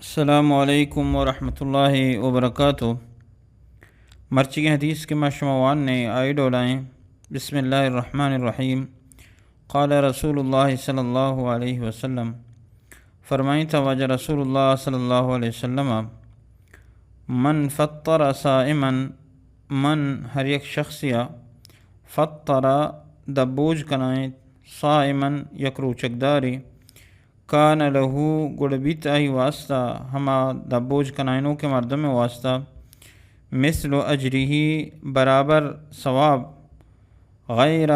السلام علیکم ورحمۃ اللہ وبرکاتہ۔ مرچیگیں حدیث کہ ما شما وانیں، آئی ڈولائیں۔ بسم اللہ الرحمن الرحیم۔ قال رسول اللہ صلی اللہ علیہ وسلم، فرمائیتا واجہ رسول اللہ صلی اللہ علیہ وسلم، من فطر صائما، من ہر یک شخصیا، فطر دبوج کنائیں، صائما یک روچگداری، کان لہ گڑ بیت آئی واسطہ، ہما دبوج کنائنوکیں مردم واسطہ، مثل اجرہ برابر ثواب، غیر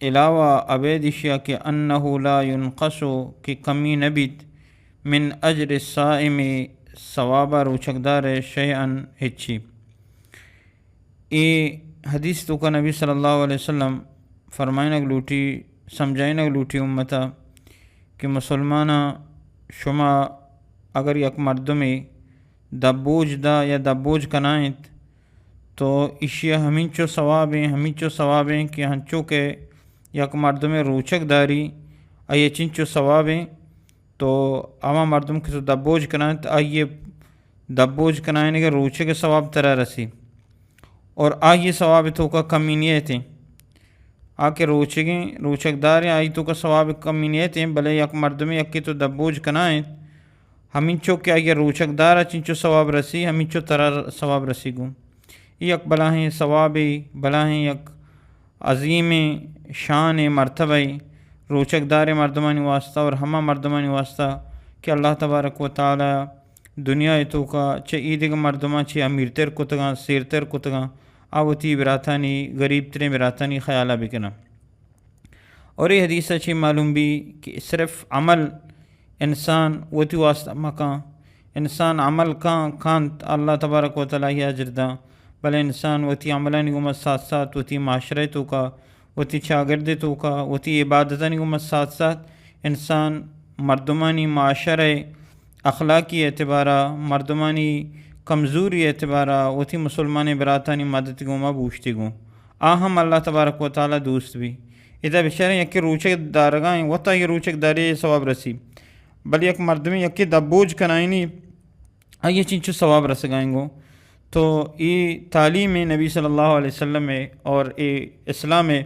علاوہ ابید اشیا کہ انہ لا ینقص کہ کمی نہ بیت من اجر الصائم ثواب روچگدار شیئا ہچی۔ اے حدیث توکا نبی صلی اللہ علیہ وسلم فرمائنگ لوٹی، سمجھائنگ لوٹی امتا کہ مسلمانا شما اگر یک مردمے دبوج دا یا دبوج کنائنت تو ایشی ہمینچو ثواب ہیں، ہمینچو ثواب ہیں کہ ہنچو کہ یک مردمے روچگ داری آئی چنچو ثواب ہیں، تو ہما مردم کہ تو دبوج کنائنت آئی دبوج کنائنگ روچگ ثواب ترا رسی۔ اور آئی ثواب توکا کمی نیتیں۔ آ کہ روچگیں، روچگ داریں، آئی توکا ثواب کمی نیتیں، بلے یک مردمے یکے تو دبوج کنائیں، ہمینچو کہ آئی روچگ دارا چنچو ثواب رسی، ہمینچو ترا ثواب رسی گوں۔ اے یک بلاہیں ثوابے، بلاہیں یک عظیمیں شان مرتبہ روچگ دار مردمانی واسطہ اور ہما مردمانی واسطہ کہ اللہ تبارک و تعالی دنیا ءِ توکا چہ اے دگہ مردماں چہ امیرتر کتگاں، سیرتر کتگاں، آ وتی براتانی، غریب تریں براتانی خیال ءَ بکناں۔ اور اے حدیث ءَ چہ معلوم بی کہ صرف عمل انسان وتی واسطہ مکاں، انسان عمل کاں، کانت، اللہ تبارک و تعالی آئی اجر داں، بلے انسان وتی عملانی گوما ساتھ ساتھ وتی معاشرہ ءِ توکا، وتی چاگرد ءِ توکا، وتی عبادتانی گوما ساتھ ساتھ انسان مردمانی معاشرہ ءِ اخلاقی اعتبارا، مردمانی کمزوری اعتبارا، وتی مسلمانیں براتانی مدد گوما بوشتی گوں۔ آ ہم اللہ تبارک و تعالی دوست بی۔ ادا بچاریں یکے روچگ دارگا ایں، وتا یہ روچگ داری ثواب رسی۔ بلے یک مردمے یکے دبوج کنائینی، آئی چنچو ثواب رسگائیں گوں۔ تو اے تعلیم نبی صلی اللہ علیہ وسلم ءِ اور اے اسلام ءِ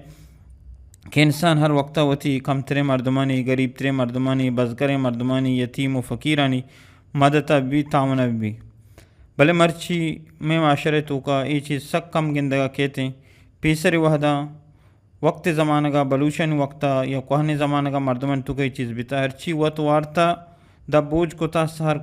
کہ انسان ہر وقتا وتی کمتریں مردمانی، غریب تریں مردمانی، بزگریں مردمانی، یتیم و فقیرانی مدد ءَ بی، تعاون ءَ بی۔ بلے مرچی مئے معاشرہ ءِ توکا اے چیز سک کم گندگا کیتیں۔ پیسر وہداں وقت زمانگا، بلوچانی وقتا یا کوہنیں زمانگا مردمانی توکا اے چیز بیتا، ہرچی وت وارتا دبوج کتا، سہر